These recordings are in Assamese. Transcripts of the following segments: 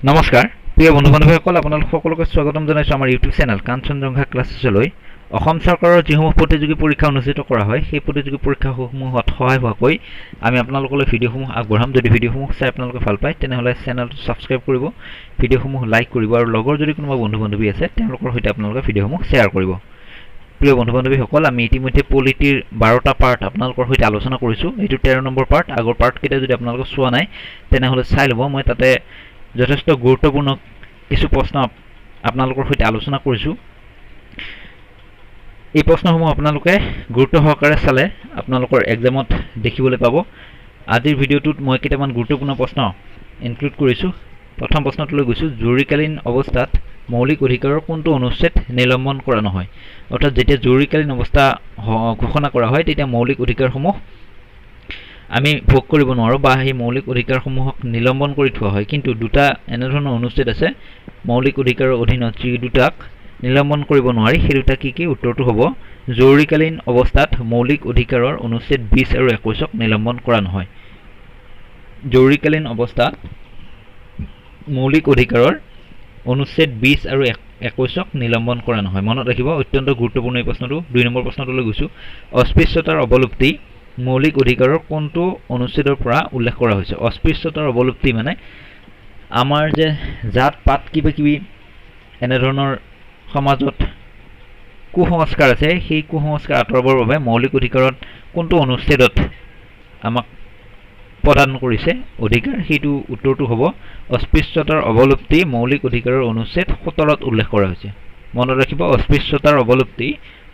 নমস্কাৰ প্ৰিয় বন্ধু বান্ধৱীসকল, আপোনালোক সকলোকে স্বাগতম জনাইছোঁ আমাৰ ইউটিউব চেনেল কাঞ্চনজংঘা ক্লাছেছলৈ। অসম চৰকাৰৰ যিসমূহ প্ৰতিযোগী পৰীক্ষা অনুষ্ঠিত কৰা হয়, সেই প্ৰতিযোগী পৰীক্ষাসমূহত সহায় হোৱাকৈ আমি আপোনালোকলৈ ভিডিঅ'সমূহ আগবঢ়াম। যদি ভিডিঅ'সমূহ চাই আপোনালোকে ভাল পায়, তেনেহ'লে চেনেলটো ছাবস্ক্ৰাইব কৰিব, ভিডিঅ'সমূহ লাইক কৰিব আৰু লগৰ যদি কোনোবা বন্ধু বান্ধৱী আছে, তেওঁলোকৰ সৈতে আপোনালোকে ভিডিঅ'সমূহ শ্বেয়াৰ কৰিব। প্ৰিয় বন্ধু বান্ধৱীসকল, আমি ইতিমধ্যে পলিটিৰ 12টা পাৰ্ট আপোনালোকৰ সৈতে আলোচনা কৰিছোঁ। এইটো 13 নম্বৰ পাৰ্ট। আগৰ পাৰ্টকেইটা যদি আপোনালোকে চোৱা নাই, তেনেহ'লে চাই ল'ব। মই তাতে যথেষ্ট গুৰুত্বপূৰ্ণ কিছু প্ৰশ্ন আপোনালোকৰ সৈতে আলোচনা কৰিছোঁ। এই প্ৰশ্নসমূহ আপোনালোকে গুৰুত্ব সহকাৰে চালে আপোনালোকৰ এক্সামত দেখিবলৈ পাব। আজিৰ ভিডিঅ'টোত মই কেইটামান গুৰুত্বপূৰ্ণ প্ৰশ্ন ইনক্লুড কৰিছোঁ। প্ৰথম প্ৰশ্নটোলৈ গৈছোঁ। জৰুৰীকালীন অৱস্থাত মৌলিক অধিকাৰৰ কোনটো অনুচ্ছেদ নিলম্বন কৰা নহয়? অৰ্থাৎ যেতিয়া জৰুৰীকালীন অৱস্থা ঘোষণা কৰা হয়, তেতিয়া মৌলিক অধিকাৰসমূহ আমি ভোগ কৰিব নোৱাৰোঁ বা সেই মৌলিক অধিকাৰসমূহক নিলম্বন কৰি থোৱা হয়। কিন্তু দুটা এনেধৰণৰ অনুচ্ছেদ আছে মৌলিক অধিকাৰৰ অধীনত, যি দুটাক নিলম্বন কৰিব নোৱাৰি। সেই দুটা কি কি? উত্তৰটো হ'ব জৰুৰীকালীন অৱস্থাত মৌলিক অধিকাৰৰ অনুচ্ছেদ 20 আৰু 21ক নিলম্বন কৰা নহয়। জৰুৰীকালীন অৱস্থাত মৌলিক অধিকাৰৰ অনুচ্ছেদ 20 আৰু 21ক নিলম্বন কৰা নহয়। মনত ৰাখিব, অত্যন্ত গুৰুত্বপূৰ্ণ এই প্ৰশ্নটো। 2 নম্বৰ প্ৰশ্নটোলৈ গৈছোঁ। অস্পৃশ্যতাৰ অৱলুপ্তি মৌলিক অধিকাৰৰ কোনটো অনুচ্ছেদৰ পৰা উল্লেখ কৰা হৈছে? অস্পৃশ্যতাৰ অৱলুপ্তি মানে আমাৰ যে জাত পাত কিবা কিবি এনেধৰণৰ সমাজত কুসংস্কাৰ আছে, সেই কুসংস্কাৰ আঁতৰাবৰ বাবে মৌলিক অধিকাৰত কোনটো অনুচ্ছেদত আমাক প্ৰদান কৰিছে অধিকাৰ? সেইটো উত্তৰটো হ'ব অস্পৃশ্যতাৰ অৱলুপ্তি মৌলিক অধিকাৰৰ অনুচ্ছেদ 17ত উল্লেখ কৰা হৈছে। মনত ৰাখিব, অস্পৃশ্যতাৰ অৱলুপ্তি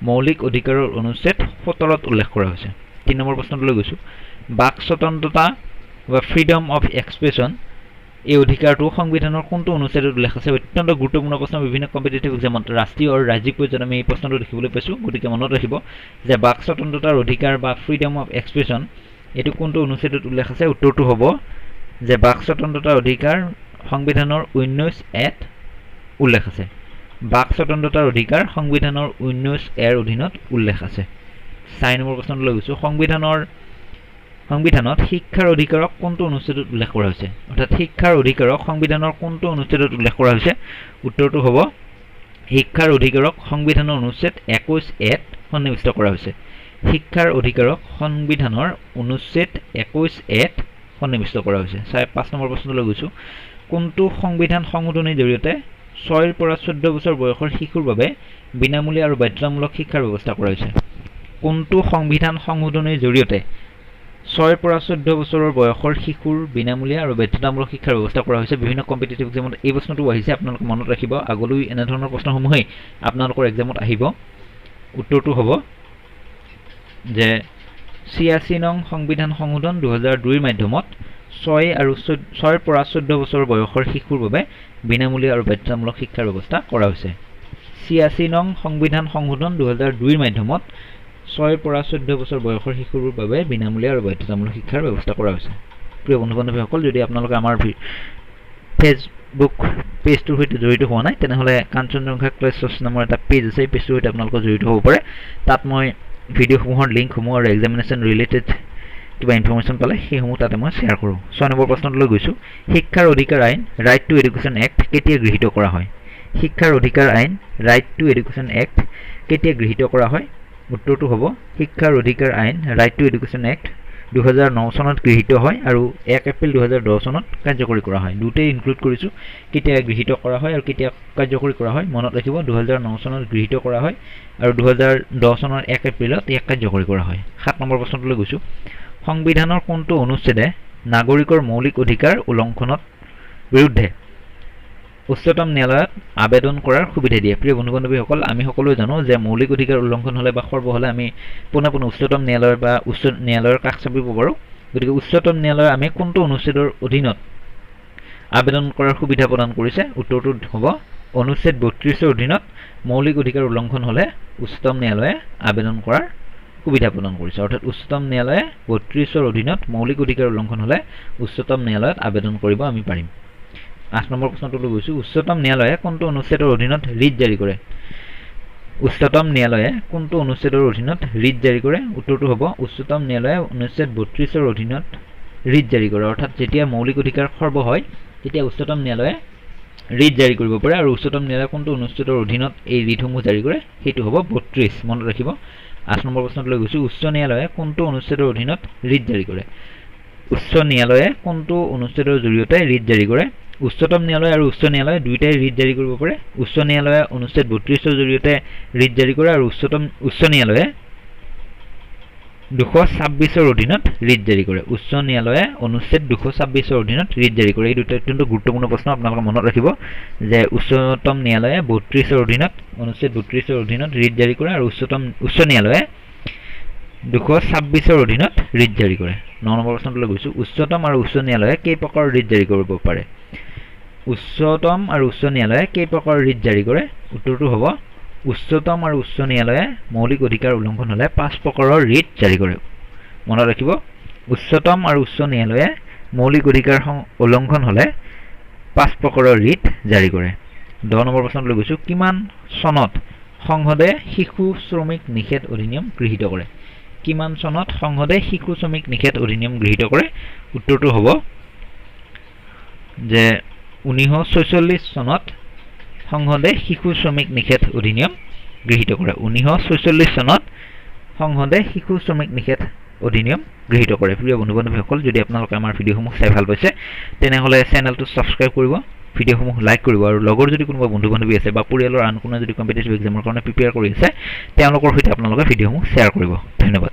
মৌলিক অধিকাৰৰ অনুচ্ছেদ 17ত উল্লেখ কৰা হৈছে। 3 নম্বৰ প্ৰশ্নটোলৈ গৈছোঁ। বাক স্বতন্ত্ৰতা বা ফ্ৰীডম অফ এক্সপ্ৰেছন, এই অধিকাৰটো সংবিধানৰ কোনটো অনুচ্ছেদত উল্লেখ আছে? অত্যন্ত গুৰুত্বপূৰ্ণ প্ৰশ্ন। বিভিন্ন কম্পিটিটিভ এক্সামত ৰাষ্ট্ৰীয় আৰু ৰাজ্যিক পৰ্যায়ত আমি এই প্ৰশ্নটো দেখিবলৈ পাইছোঁ। গতিকে মনত ৰাখিব যে বাক স্বতন্ত্ৰতাৰ অধিকাৰ বা ফ্ৰীডম অফ এক্সপ্ৰেছন, এইটো কোনটো অনুচ্ছেদত উল্লেখ আছে? উত্তৰটো হ'ব যে বাক স্বতন্ত্ৰতাৰ অধিকাৰ সংবিধানৰ 19 এত উল্লেখ আছে। বাক স্বতন্ত্ৰতাৰ অধিকাৰ সংবিধানৰ 19 এৰ অধীনত উল্লেখ আছে। 4 নম্বৰ প্ৰশ্নটোলৈ গৈছোঁ। সংবিধানত শিক্ষাৰ অধিকাৰক কোনটো অনুচ্ছেদত উল্লেখ কৰা হৈছে? অৰ্থাৎ শিক্ষাৰ অধিকাৰক সংবিধানৰ কোনটো অনুচ্ছেদত উল্লেখ কৰা হৈছে? উত্তৰটো হ'ব শিক্ষাৰ অধিকাৰক সংবিধানৰ অনুচ্ছেদ 21 এত সন্নিৱিষ্ট কৰা হৈছে। শিক্ষাৰ অধিকাৰক সংবিধানৰ অনুচ্ছেদ 21 এত সন্নিৱিষ্ট কৰা হৈছে। 5 নম্বৰ প্ৰশ্নটোলৈ গৈছোঁ। কোনটো সংবিধান সংশোধনীৰ জৰিয়তে 6ৰ পৰা 14 বছৰ বয়সৰ শিশুৰ বাবে বিনামূলীয়া আৰু বাধ্যতামূলক শিক্ষাৰ ব্যৱস্থা কৰা হৈছে? কোনটো সংবিধান সংশোধনীৰ জৰিয়তে 6ৰ পৰা 14 বছৰৰ বয়সৰ শিশুৰ বিনামূলীয়া আৰু বাধ্যতামূলক শিক্ষাৰ ব্যৱস্থা কৰা হৈছে? বিভিন্ন কম্পিটিটিভ এক্সামত এই প্ৰশ্নটো আহিছে, আপোনালোকে মনত ৰাখিব। আগলৈ এনেধৰণৰ প্ৰশ্নসমূহেই আপোনালোকৰ এক্সামত আহিব। উত্তৰটো হ'ব যে 86 নং সংবিধান সংশোধন 2002ৰ মাধ্যমত 6ৰ পৰা 14 বছৰ বয়সৰ শিশুৰ বাবে বিনামূলীয়া আৰু বাধ্যতামূলক শিক্ষাৰ ব্যৱস্থা কৰা হৈছে। 86 নং সংবিধান সংশোধন 2002ৰ মাধ্যমত 6ৰ পৰা 14 বছৰ বয়সৰ শিশুৰ বাবে বিনামূলীয়া আৰু বাধ্যতামূলক শিক্ষাৰ ব্যৱস্থা কৰা হৈছে। প্ৰিয় বন্ধু বান্ধৱীসকল, যদি আপোনালোকে আমাৰ ফেচবুক পেজটোৰ সৈতে জড়িত হোৱা নাই, তেনেহ'লে কাঞ্চনজংঘা ক্লাছেছ নামৰ এটা পেজ আছে, এই পেজটোৰ সৈতে আপোনালোকে জড়িত হ'ব পাৰে। তাত মই ভিডিঅ'সমূহৰ লিংকসমূহ আৰু এক্সামিনেশ্যন ৰিলেটেড কিবা ইনফৰ্মেশ্যন পালে সেইসমূহ তাতে মই শ্বেয়াৰ কৰোঁ। 6 নম্বৰ প্ৰশ্নটোলৈ গৈছোঁ। শিক্ষাৰ অধিকাৰ আইন, ৰাইট টু এডুকেশ্যন এক্ট, কেতিয়া গৃহীত কৰা হয়? শিক্ষাৰ অধিকাৰ আইন, ৰাইট টু এডুকেশ্যন এক্ট, কেতিয়া গৃহীত কৰা হয়? উত্তৰটো হ'ব শিক্ষাৰ অধিকাৰ আইন, ৰাইট টু এডুকেশ্যন এক্ট, 2009 চনত গৃহীত হয় আৰু 1 এপ্ৰিল 2010 চনত কাৰ্যকৰী কৰা হয়। দুটাই ইনক্লুড কৰিছোঁ, কেতিয়া গৃহীত কৰা হয় আৰু কেতিয়া কাৰ্যকৰী কৰা হয়। মনত ৰাখিব, 2009 চনত গৃহীত কৰা হয় আৰু 2010 চনৰ 1 এপ্ৰিলত ইয়াক কাৰ্যকৰী কৰা হয়। 7 নম্বৰ প্ৰশ্নটোলৈ গৈছোঁ। সংবিধানৰ কোনটো অনুচ্ছেদে নাগৰিকৰ মৌলিক অধিকাৰ উলংঘনত বিৰুদ্ধে উচ্চতম ন্যায়ালয়ত আবেদন কৰাৰ সুবিধা দিয়ে? প্ৰিয় বন্ধু বান্ধৱীসকল, আমি সকলোৱে জানো যে মৌলিক অধিকাৰ উলংঘন হ'লে বা খৰ্ব হ'লে আমি পোনে পোনে উচ্চতম ন্যায়ালয় বা উচ্চ ন্যায়ালয়ৰ কাষ চাপিব পাৰোঁ। গতিকে উচ্চতম ন্যায়ালয়ে আমি কোনটো অনুচ্ছেদৰ অধীনত আবেদন কৰাৰ সুবিধা প্ৰদান কৰিছে? উত্তৰটো হ'ব অনুচ্ছেদ 32ৰ অধীনত মৌলিক অধিকাৰ উলংঘন হ'লে উচ্চতম ন্যায়ালয়ে আবেদন কৰাৰ সুবিধা প্ৰদান কৰিছে। অৰ্থাৎ উচ্চতম ন্যায়ালয়ে 32ৰ অধীনত মৌলিক অধিকাৰ উলংঘন হ'লে উচ্চতম ন্যায়ালয়ত আবেদন কৰিব আমি পাৰিম। 8 নম্বৰ প্ৰশ্নটোলৈ গৈছোঁ। উচ্চতম ন্যায়ালয়ে কোনটো অনুচ্ছেদৰ অধীনত ৰিট জাৰি কৰে? উচ্চতম ন্যায়ালয়ে কোনটো অনুচ্ছেদৰ অধীনত ৰিট জাৰি কৰে? উত্তৰটো হ'ব উচ্চতম ন্যায়ালয়ে অনুচ্ছেদ 32ৰ অধীনত ৰিট জাৰি কৰে। অৰ্থাৎ যেতিয়া মৌলিক অধিকাৰ খৰ্ব হয়, তেতিয়া উচ্চতম ন্যায়ালয়ে ৰিট জাৰি কৰিব পাৰে আৰু উচ্চতম ন্যায়ালয়ে কোনটো অনুচ্ছেদৰ অধীনত এই ৰিটসমূহ জাৰি কৰে? সেইটো হ'ব 32, মনত ৰাখিব। 8 নম্বৰ প্ৰশ্নটোলৈ গৈছোঁ। উচ্চ ন্যায়ালয়ে কোনটো অনুচ্ছেদৰ অধীনত ৰিট জাৰি কৰে? উচ্চ ন্যায়ালয়ে কোনটো অনুচ্ছেদৰ জৰিয়তে ৰিট জাৰি কৰে? উচ্চতম ন্যায়ালয় আৰু উচ্চ ন্যায়ালয় দুয়োটাই ৰিট জাৰি কৰিব পাৰে। উচ্চ ন্যায়ালয়ে অনুচ্ছেদ 32ৰ জৰিয়তে ৰিট জাৰি কৰে আৰু উচ্চ ন্যায়ালয়ে 226ৰ অধীনত ৰিট জাৰি কৰে। উচ্চ ন্যায়ালয়ে অনুচ্ছেদ 226ৰ অধীনত ৰিট জাৰি কৰে। এই দুটা অত্যন্ত গুৰুত্বপূৰ্ণ প্ৰশ্ন, আপোনালোকে মনত ৰাখিব যে উচ্চতম ন্যায়ালয়ে 32ৰ অধীনত, অনুচ্ছেদ 32ৰ অধীনত ৰিট জাৰি কৰে আৰু উচ্চ ন্যায়ালয়ে 226ৰ অধীনত ৰিট জাৰি কৰে। 9 নম্বৰ প্ৰশ্নটোলৈ গৈছোঁ। উচ্চতম আৰু উচ্চ ন্যায়ালয়ে কেই প্ৰকাৰৰ ৰিট জাৰি কৰিব পাৰে? উচ্চতম আৰু উচ্চ ন্যায়ালয়ে কেই প্ৰকাৰৰ ৰিট জাৰি কৰে? উত্তৰটো হ'ব উচ্চতম আৰু উচ্চ ন্যায়ালয়ে মৌলিক অধিকাৰ উলংঘন হ'লে 5 প্ৰকাৰৰ ৰিট জাৰি কৰে। মনত ৰাখিব, উচ্চতম আৰু উচ্চ ন্যায়ালয়ে মৌলিক অধিকাৰ উলংঘন হ'লে 5 প্ৰকাৰৰ ৰিট জাৰি কৰে। 10 নম্বৰ প্ৰশ্নটোলৈ গৈছোঁ। কিমান চনত সংসদে শিশু শ্ৰমিক নিষেধ অধিনিয়ম গৃহীত কৰে? কিমান চনত সংসদে শিশু শ্ৰমিক নিষেধ অধিনিয়ম গৃহীত কৰে? উত্তৰটো হ'ব যে 1946 চনত সংসদে শিশু শ্ৰমিক নিষেধ অধিনিয়ম গৃহীত কৰে। 1946 চনত সংসদে শিশু শ্ৰমিক নিষেধ অধিনিয়ম গৃহীত কৰে। প্ৰিয় বন্ধু বান্ধৱীসকল, যদি আপোনালোকে আমাৰ ভিডিঅ'সমূহ চাই ভাল পাইছে, তেনেহ'লে চেনেলটো ছাবস্ক্ৰাইব কৰিব, ভিডিঅ'সমূহ লাইক কৰিব আৰু লগৰ যদি কোনোবা বন্ধু বান্ধৱী আছে বা পৰিয়ালৰ আন কোনোবা যদি কম্পিটিটিভ এক্সামৰ কাৰণে প্ৰিপেয়াৰ কৰি আছে, তেওঁলোকৰ সৈতে আপোনালোকে ভিডিঅ'সমূহ শ্বেয়াৰ কৰিব। ধন্যবাদ।